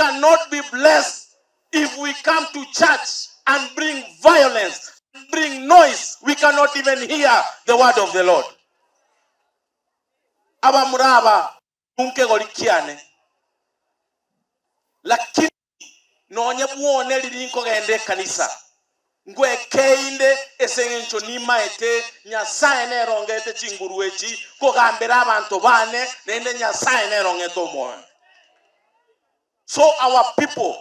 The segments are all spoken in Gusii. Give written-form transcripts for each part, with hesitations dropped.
cannot be blessed if we come to church and bring violence, bring noise, we cannot even hear the word of the Lord. Abamura aba nkegori kiane, lakini Nonye bwone riria nkogenda ekanisa, ngwekeinde ase engencho nimaete Nyasae nerongete chinguru echi kogambera abanto bane, naende Nyasae nerongete omoyo. So our people,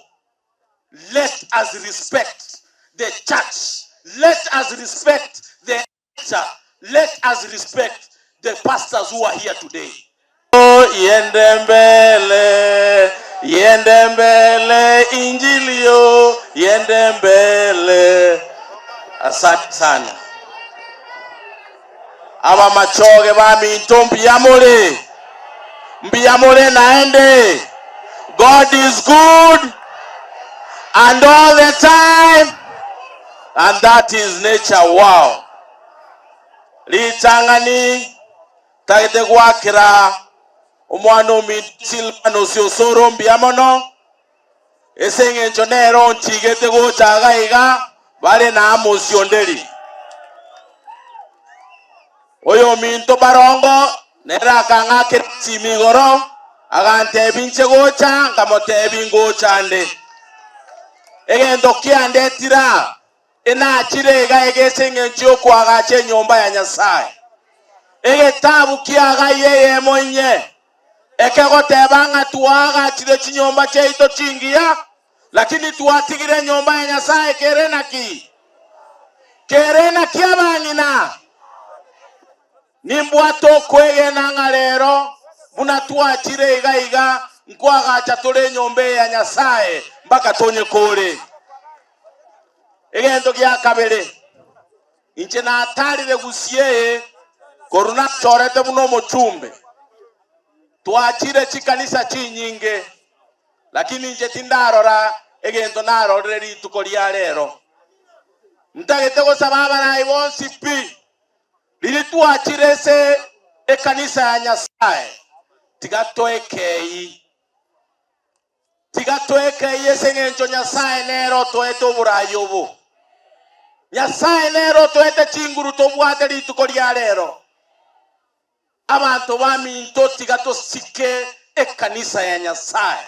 let us respect the church, let us respect the Pastor, let us respect the pastors who are here today. Yende mbele, yende mbele, injili yo, yende mbele. Asante sana. Abamachoge baminto mbuya more, mbuya more naende. God is good and all the time. And that is nature wow. Ritang'ani tagete gwakera omwana ominto Silvanus osoro mbuya mono ase eng'encho nere onchigete gocha iga iga bare na Amos Onderi. Oyominto barongo nere akang'akera esimi igoro agantebia inche gocha nkamotebia ngocha nde. Egento kiandetire aa, enachire iga iga ase engencho y'okoagacha enyomba ya Nyasae. Egetabu ki'Hagai eyemo inye, ekegoteba ng'a twaagachire chinyomba chiaito chingiya, lakini twatigire enyomba ya Nyasae kere naki? Kere naki abang'ina? Nimbwate okwegena ng'a rero, buna twachire iga iga, nkoagacha tore enyomba eye ya Nyasae mpaka tonyekore. Egento gia kabere, inche natarire gusii eye korwa nachorete buna omochumbe. Twachire chikanisa chinyinge, lakini inche tindarora egento narorire rituko ria rero. Ntagete gosaba abarai bonsi pi, Riria twachire ase ekanisa ya Nyasae, tiga toekei. Tiga toekei ase eng'encho Nyasae nere otoete oborai obo. Nyasae nere otoete chinguru tobwate rituko ria rero. Abanto baminto tiga tosike ekanisa ya Nyasae.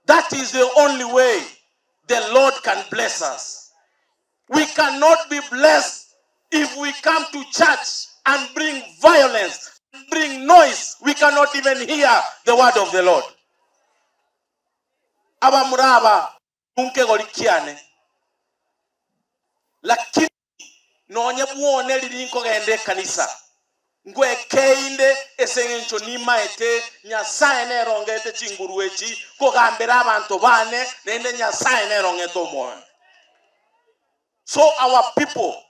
That is the only way the Lord can bless us. We cannot be blessed if we come to church and bring violence, bring noise. We cannot even hear the word of the Lord. Abamura aba nkegori kiane, lakini nonye bwone riria nkogenda ekanisa ngwekeinde ase eng'encho nimaete Nyasae nerongete chinguru echi kogambera abanto bane, naende Nyasae nerongete omoyo. So our people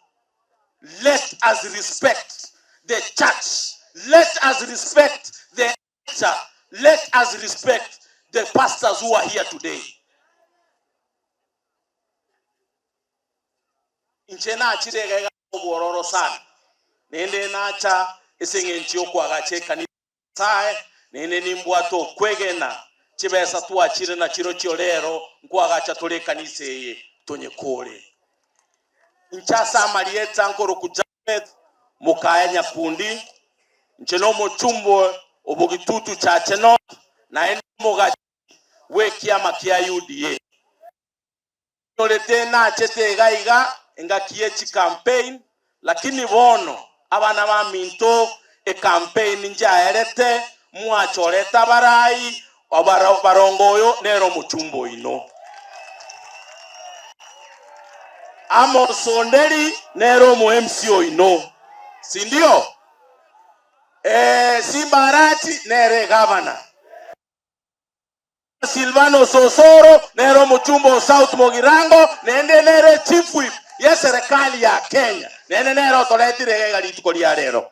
let us respect the church, let us respect the culture, let us respect the pastors who are here today. Inche nachire iga iga obwororo sana, naende nacha ase eng'encho y'okoagacha ekanisa ya Nyasae, naende nimbwate okwegena chibesa twachire nachirochio rero nkoagacha tore ekanisa eye tonyekore. Inche ase amarieta nkoroku Jafeth mokaya Nyakundi, inche nomochumbe o Bogitutu Chache North, naende omogachi bw'ekiama kia UDA. Nyorete nachete iga iga engaki ye chicampaign, lakini bono abana baminto ecampaign njaerete, mwachorete abarai, barongo oyo nere omochumba oino. Amos Onderi nere omo MC oino, sindio? Simba Arati nere egavana. Silvanus Osoro nere omochumba o South Mugirango, naende nere Chief Whip y'eserekari ya Kenya, naende nere otoretire iga iga rituko ria rero.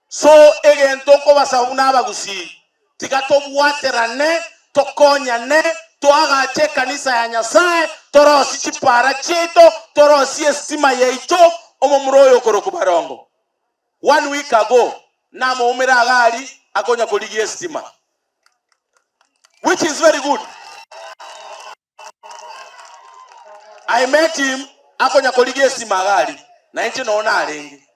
So egento nkobasaba buna abagusii, tiga tobwaterane, tokonyane, toagache ekanisa ya Nyasae, torosie chipara chiaito, torosie estima yaito, omomura oyo okorokwa Barongo. One week ago namoumere iga aria akonya korigia estima. Which is very good. I met him akonya korigia esima iga aria, na inche noo narenge.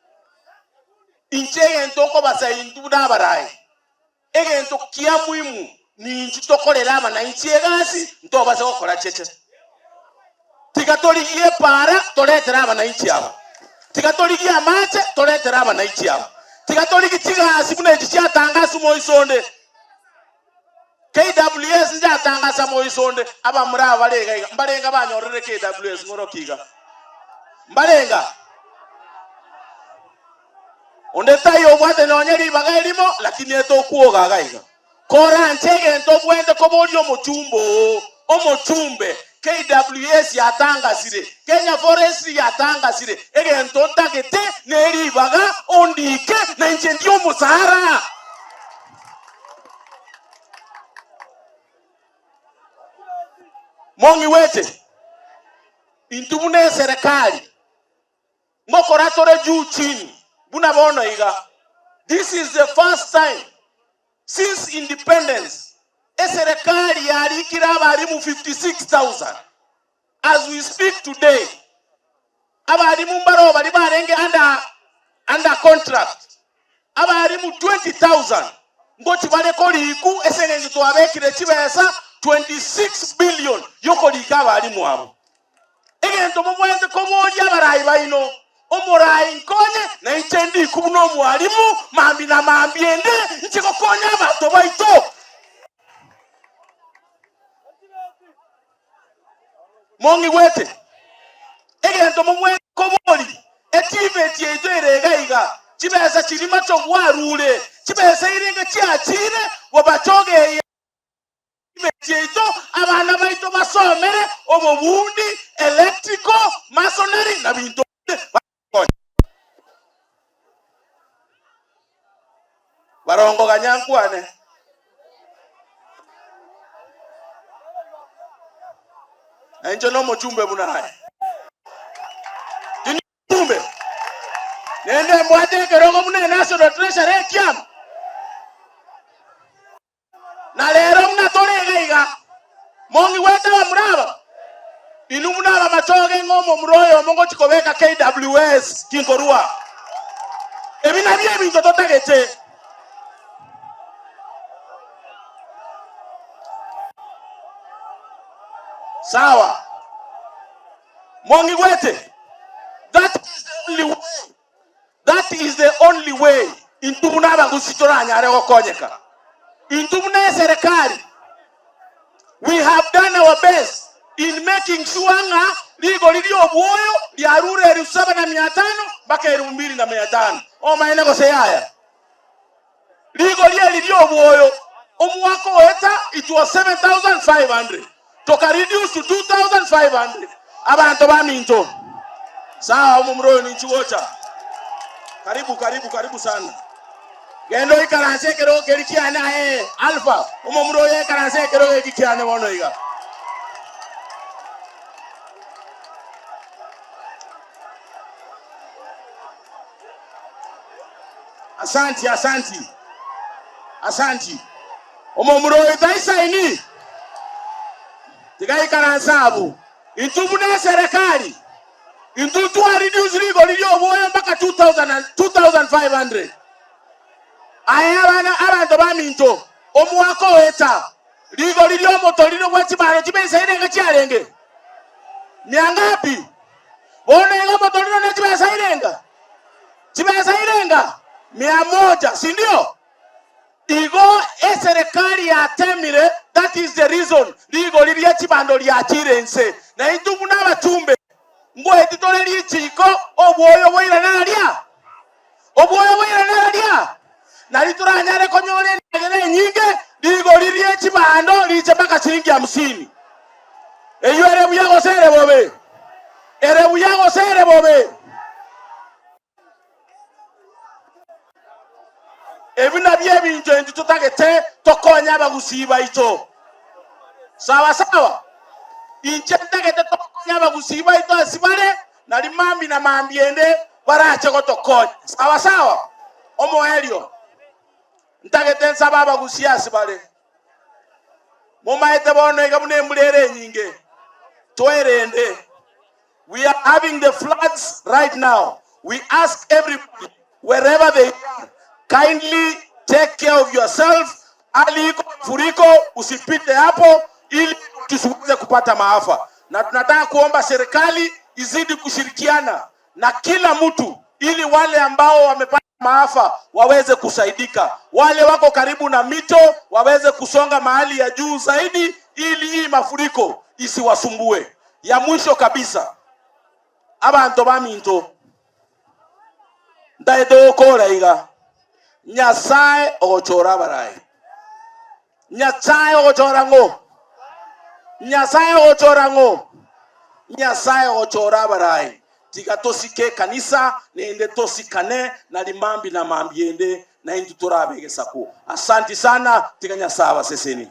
Inche egento nkobasa intwe buna abarai, egento kia muhimu ninchu tokorere abananchi egasi ntobase gokora cheche. Tiga torigie epaara toretere abananchi aba. Tiga torigie amache toretere abananchi aba. Tiga torigie chigasi buna echi chiatangaswa moiso onde. KWS njatangasa moiso onde, abamura aba bare iga iga, mbarenga banyorire KWS ng'oroki iga? Mbarenga? Onde taiyo obwate nonye ribaga erimo, lakini etokwoga iga iga. Koranche egento obwenerete koboria omochumba oo, omochumbe, KWS yatangasire, Kenya Forestry yatangasire, egento ntagete neribaga ondike na inche ndie omosara. Mong'igwete? Intwe buna eserekari ngokora tore juu chini buna bono iga. This is the first time since independence eserekari yarikire abalimu 56,000. As we speak today, abalimu mbaroo baria barenge under, under contract, abalimu 20,000 ngochi bare koriku ase eng'encho twabekire chibesa 26 billion yokorika abalimu abo. Egento mobwenerete koboria abarai baino, omorai nkonye na inche ndiku buna omwalimu mambia na mambia ende inche gokonya abanto baito. Mong'igwete? Egento mobwenerete koboria, etiveti yaito ere iga iga, chibesa chiria macho bwarure, chibesa irenge chiachire bobachogeye etiveti yaito, abana baito basomere obobundi, electrical, masonry na binto binde bagokonya. Barongo ganya nkwane. Na inche nomochumbe buna aye. Tindi mochumbe. Nende mbwate ekerogo buna enational treasury ekiama. Na rero buna tore iga iga, mong'igwete abamura aba? Inwe buna abamachoge ng'a omomura oyomo ngochia kobeka KWS tinkorua. Ebi nabio ebinto totagete. Sawa. Mong'igwete? That is the only way. That is the only way intwe buna abagusii toranyare gokonyeka. Intwe buna eserekari we have done our best in making sure ng'a rigori ri'obwoyo riarure elfu saba na mia tano mpaka elfu mbili na mia tano. Omaene gose yaya? Rigori eri ri'obwoyo omwaka oeta it was 7500 toka reduce to 2500 abanto baminto sawa omomura oyo ninchi gocha karibu karibu karibu sana genda oikaranse ekerogo keri kiane aye Alpha omomura oyo aikaranse ekerogo eki kiane bono iga. Asanti, asanti, asanti. Omomura oyo taisaini, tiga aikaranse abwo. Intwe buna eserekari, intwe twa reduce rigori ri'obwoyo mpaka 2000 and 2500. Aye abana abanto baminto, omwaka oeta, rigori ri'omotoriro bwa chibando chibesa irenge chiarenge? Mia ngapi? Bono iga omotoriro ne chibesa irenga? Chibesa irenga? Mia moja, sindio? Igo eserekari yatemire, that is the reason rigori rie chibando riachire inse. Na intwe buna abachumbe ngoeti tore richiko obwoyo boirane aria, obwoyo boirane aria, nari toranyare konyora endagera enyinge, rigori rie chibando riche mpaka shilingi hamsini. Eyio ere buya gose ere bobe? Ere buya gose ere bobe? Ebi nabio ebinto intwe totagete tokonye abagusii baito. Sawa sawa? Inche ntagete tokonye abagusii baito ase bare, nari mambia na mambia ende barache gotokonya. Sawa sawa? Omoerio, ntagete nsabe abagusii ase bare. Momaete bono iga buna embura ere enyinge, twerende. We are having the floods right now. We ask everybody wherever they are, kindly take care of yourself. Hali iko mafuriko, usipite hapo ili tusiweze kupata maafa. Na tunataka kuomba serikali izidi kushirikiana na kila mtu ili wale ambao wamepata maafa waweze kusaidika, wale wako karibu na mito waweze kusonga mahali ya juu zaidi, ili hii mafuriko isiwasumbue. Ya mwisho kabisa, abanto baminto ntaete gokora iga, Nyasae ogochora abarai, Nyasae ogochora ng'o? Nyasae ogochora ng'o? Nyasae ogochora abarai. Tiga tosike ekanisa, naende tosikane, na rimambi na mambia ende naintwe torabe egesaku. Asanti sana, tiga Nyasae abasesenie.